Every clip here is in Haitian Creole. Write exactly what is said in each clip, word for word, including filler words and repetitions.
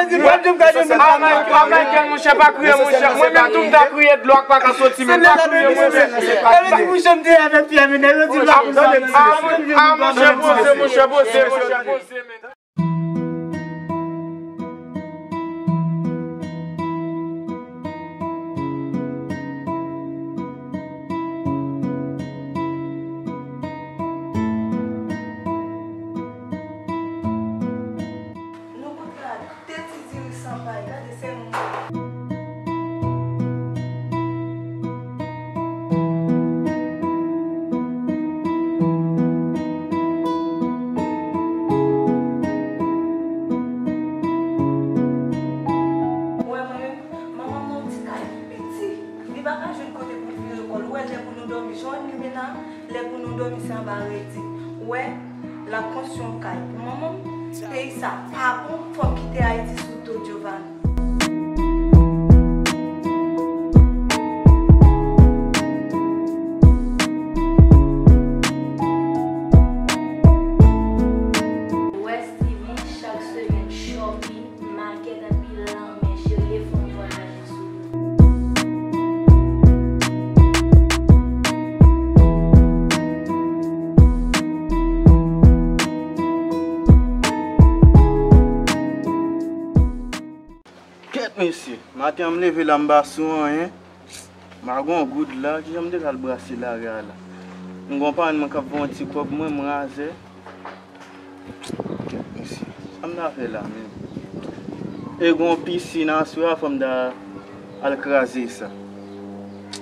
Mwen di m ka jwenn nèg sa. Ah, Michael, monchè, pa kriye, monchè. Mwen menm tou, m ta kriye dlo ak pa ka soti, men pa kriye, mwen menm. Sa vle di mouche m te avèk Pierre Menel, yo di l pa pou sa. Ah, monchè, poze, monchè, poze, monchè, poze, men. Nou kout la de ti diri san pay, gade se moun. Ou wè mwen menm, manman m nan yon ti kay ki piti. Li pa ka jwenn kote pou l vire kò l. Ou wè lè pou nou dòmi, jan w wè m kenbe la, lè pou nou dòmi se anba redi. Ou wè, l ap konstwi yon kay pou manman m. Peyi sa pa bon, fò m kite Ayiti sou do Giovanni. Wè Steven chak semèn shopping. Makèt anpil lanmè, cheri, e fanm yo al ajan sou yo. Kèt mesye, maten an m leve la m pa sou anyen. M pa gon goud la, kijan m te pral brase lari a la? M gon parenn mwen k ap voye yon ti kòb mwen, m razè. Mesye, sa m ta fè la menm? E gon pisin aswè a, fò m ta al kraze sa.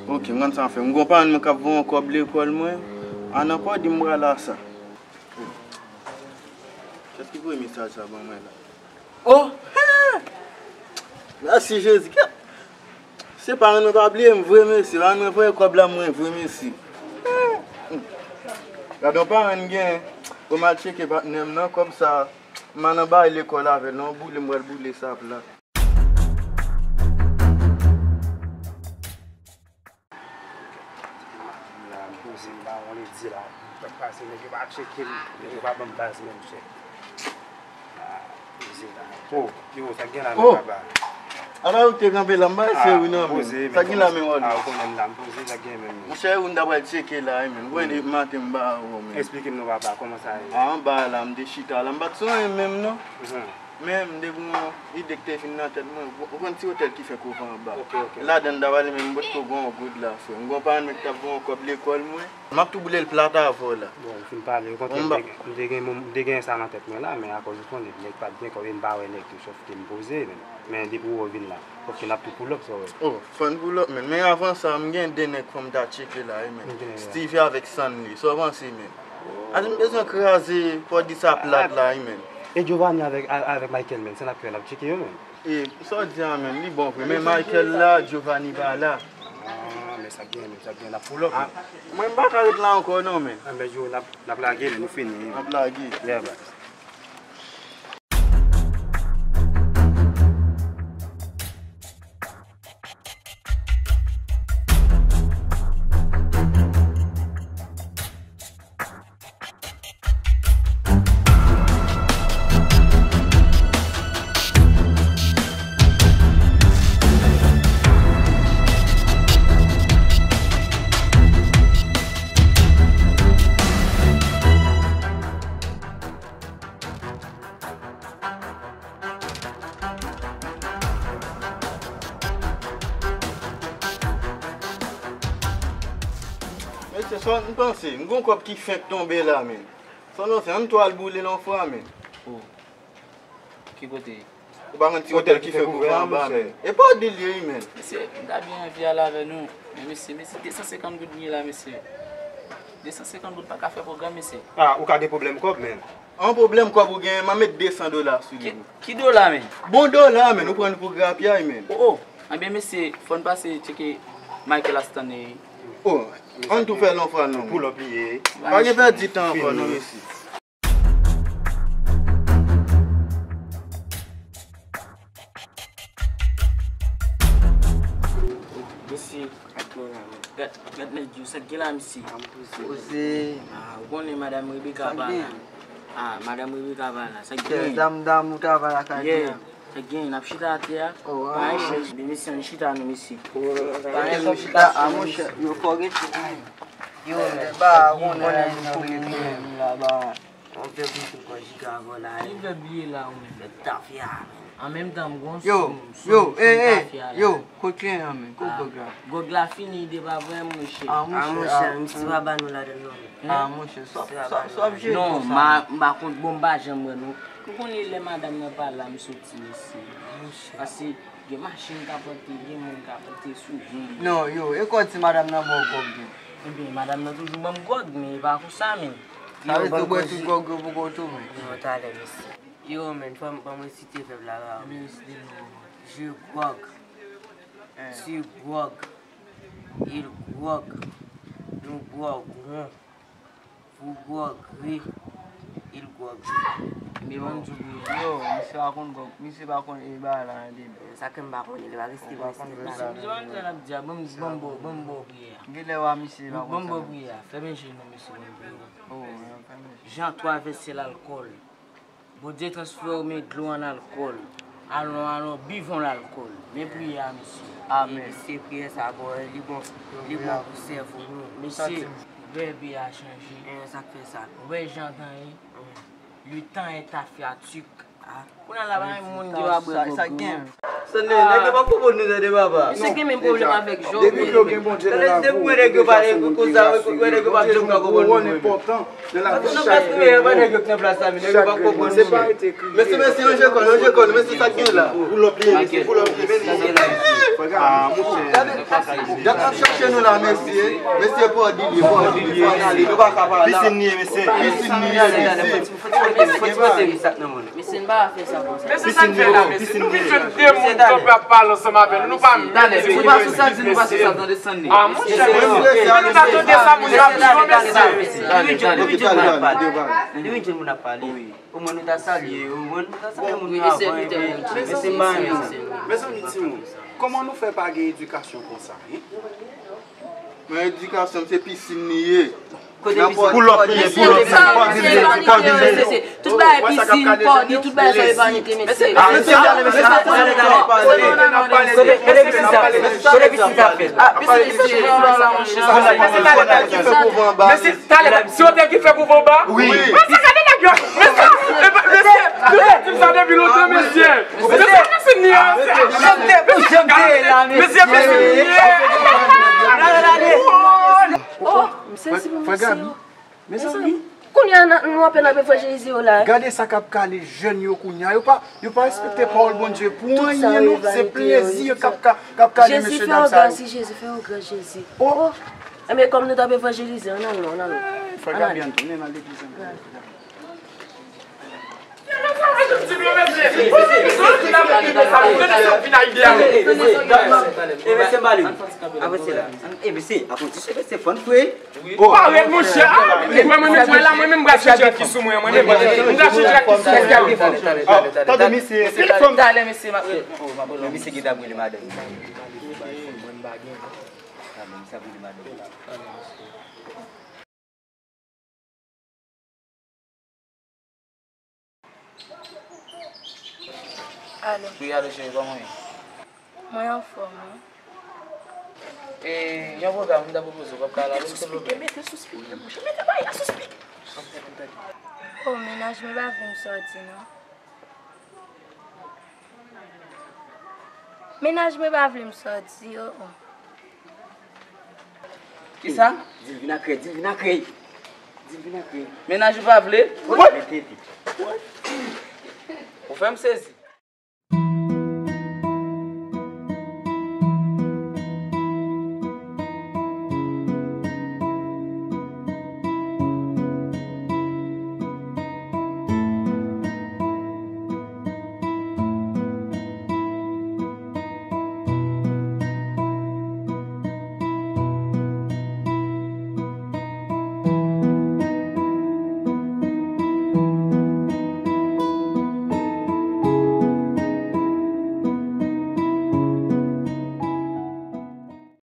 Oke, m konn sa m fè. M gon parenn mwen k ap voye yon kòb lekòl mwen. A nan kò di m pral la sa. Kiyès ki voye mesaj sa ban mwen la? Oh! Mèsi Jezi. Kèt! Se parenn mwen pa bliye m vre mesye. Parenn mwen voye kòb la mwen vre mesye. Gade yon parenn gen. Pou m al tcheke patnè m nan kòb sa. M al nan bay lekòl avè l non, boule m pral boule sa plat. La, m poze m ba yon ledi la. M ap pase, nèg yo pa tcheke m, nèg yo pa ban m baz menm chèk. Ah, poze la. Oh, yo, sa k gen la menm papa? Ala ou te kanpe la, m pa se ou non, men. Sa k gen la menm, Wally? Ah, ou konnen m la, m poze, sa k gen menm? Monchè, ou m ta pral tcheke la, wi, men. Ou wè depi maten m ba ou, men. Eksplike m non, papa, kòman sa ye? Ah, anba la, m te chita la, m pa t sou anyen menm, non. Men m te gen yon ide ki te vin nan tèt mwen. Ou konn ti otèl ki fèk ouvè anba? Ladan m ta prale, men m potko gen yon goud la, frè. M gon parenn mwen ki t ap voye yon kòb lekòl mwen. M ap tou boule l plat avè w la. Bon, ou fin pale, okontrè, m te, m te gen, m te gen sa nan tèt mwen la, men akoz ou konnen, nèg pa t gen kòb e m pa wè nèg tou, sòfke m poze, men, men depi w vin la, sòfke n ap tou pull up, sa w wè. Oh, fò n pull up, men, men avan sa, m gen de nèg fò m ta tcheke la, wi, men. Stevie avèk Sanly, sa w panse, men? Ase m bezwen kraze pòdi sa plat la, wi, men. E Giovanni avèk, a-, avèk Michael, men, sa n ap fè, n ap tcheke yo, men. E, sa w di a, men, li bon vre, men Michael la, Giovanni pa la. Ah, men sa gen, men sa gen, n ap pull up, men. Mwen, m pa ka ret la ankò, non, men. Anben, Gio, n ap, n ap lage, men, nou fini. N ap lage. Yeah, bro. Mesye, sa n panse? M gon kòb ki fenk tonbe la, men. Sa n panse? Ann tou al boule l yon fwa, men. Oh. Ki kote? Ou pa konn ti otèl ki fèk ouvè anba, men. E pa w di l ye, wi, men. Mesye, m ta byen anvi al avè nou. Men mesye, mesye, de san senkant goud m ye la, mesye. De san senkant goud pa ka fè pwogram, mesye. Ah, ou ka gen pwoblèm kòb, men. An pwoblèm kòb ou genyen, m a met de san dola sou li. Ki, ki dola, men? Bon dola, men, ou pran l pou grapyay, men. Oh, oh. Anben, mesye, fò n pase tcheke Michael a Stanley. Oh, ann tou fè l yon fwa, non. Pull up li ye. Pa gen pèdi tan ankò, non, mesye. Mesye, gad, gad nèg yo, sa k gen la, mesye? Poze. Ah, ou konnen madanm Rebecca pa la. Ah, madanm Rebecca pa la. Sa k gen? Dam, dam, ou travay lakay li a. Gen, n ap chita atè a. Oh, pa gen chans. Men mesye, ann chita nou, mesye. Pa gen kòb chita a, monchè. Yo fò gen chans. Yo, men, ba, konnen la, ba. On fè pou sou kò jiga avò la. Ki vèb li ye la, ou menm? Vèb tafya, men. An menm tan, m gon yo, sou, yo, sou, eh, sou eh, tafya la. Yo, kot kliyan an, men? Kot gwòg la? Gwòg la fini, depa vrè, monchè. Ah, monchè, misye pa ba nou ladann, non, men. Ah, monchè, sòf, sòf, sòf jere konsa. Non, m pa kont, bon, m pa janm wè nou. Ou konnen lè madanm nan pa la, m soti, mesye. Paske gen machin k ap rantre, gen moun k ap rantre souvan. Non, yo, e kò ti madanm nan ba w gwòg, yo? Ebyen, madanm nan toujou ban m gwòg, men e pa konsa, men. Sa vle di ou bwè tout gwòg yo pou kò w tou, men. Yo, talè, mesye. Yo, men, fò m, fò m resite vèb la, la. Ebyen, resite l non. Je grog. Tu grog. Il grog. Nous grogons. Vous grogez, il grog. Ebyen, ban m di w pou yo, misye pa konn gwòg, misye pa konn e bagay la nan debi. Sa ke m pa konnen, li pa reste mwen se pa. Misye pa konn sa l ap di a, ban m, ban m ba w, ban m ba w priyè a. Gen lè w a misye pa konn sa l ap di. Ban m ba w priyè a, fèmen je nou, mesye, ban m priye. Oh, fèmen je. Jan twa vèsè lalkòl. Bondye transfòme dlo an alkòl. Alon, alon, bivon lalkòl. Men priyè a, mesye. Amen. Mesye, priyè sa bon, li bon, li bon pou sèvo nou. Mesye, vèb a chanje. Eh, sa k fè sa? Ou wè jan tan ye? Le temps est tafyatik. Kounye a la, pa gen moun ki va bwè gwòg non. Sèlman, nèg yo pa konprann nou tande, papa. Misye gen menm pwoblèm avèk Jòb. Depi ke w gen Bondye nan lavi w, depi w gen gason Bondye, gason Bondye jwe yon wòl enpòtan nan lavi chak moun. Chak moun. Se pa rete kriye. Mesye, mesye, ranje kò, ranje kò, mesye, sa k gen la? Pull up li ye, mesye, pull up li, men li. Ah, monchè. Dat ap chache nou la, mesye. Mesye, pa di li, pa di li, pa di li. Nou pa ka pale la. Pisin li ye, mesye. Pisin li ye, mesye. Mesye, n pa ka fè sa konsa. Mesye, sa n fè la, mesye? Nou vin jwenn de moun kanpe ap pale ansanm avè nou, nou pa menm se ki nou, mesye. Ah, monchè, mesye, depi nou ta tande sa, moun yo ap di yo, mesye. Li vin jwenn moun ap pale. Omwen nou ta salye, omwen nou ta salye moun yo avan, epi mesye, m pa renmen sa. Mezanmi, timoun, kòman nou fè pa gen edikasyon konsa, en? Men edikasyon, se pisin li ye. Kote pisin? Pull up li ye, pull up li ye. Kòdil li ye, kòdil li ye. Tout bagay pisin, kòdil, tout bagay sa yo vanite, mesye. Mesye, talè, talè, talè. Kote pisin sa fèt? Kote pisin sa fèt? Ah, pisin, pisin, pisin, pisin, pisin. Mesye, talè, se yo ki fè koupe anba? Wi. Mesye, gade nèg yo. Mesye, mesye, nou te di m sa depi lontan, mesye. Mesye, mesye, mesye, mesye, mesye, mesye, mesye. Oh, m sezi pou mesye yo. Mezanmi. Kounye a, n a, nou apèn ap evanjelize yo la. Gade sa k ap kale jèn yo kounye a. Yo pa, yo pa respekte pawòl Bondye pou anyen, non. Se plezi k ap ka, k ap kale mesye dam sa yo. Jezi, fè yo gran, Jezi. Oh. Enben, kòm nou t ap evanjelize, ann al non, ann al non. Frè Gaby, ann tounen nan legliz, ann. Parèt, monchè. Mwen, mwen menm, mwen la, mwen menm, m pral chanje ak ki sou mwen, mwen menm, m pral chanje ak ki sou mwen. Tande, misye. Telefòn. Talè, mesye, m ap rele. Misye gen dam rele madanm. Misye ap rele madanm. Alo. Wi, alo, cheri, kòman w ye? Mwen anfòm, wi. E, yon pwogram m ta pwopoze w, w ap ka al avè m, silvouplè? Mete sou speaker, mete sou speaker, monchè, mete bagay la sou speaker. Oh, mennaj mwen pa vle m sòti, non. Mennaj mwen pa vle m sòti, oh, oh. Kisa? Di l vin ak rèy, di l vin ak rèy. Di l vin ak rèy. Mennaj ou pa vle? Wi. Mete epi. Ou fè m sezi.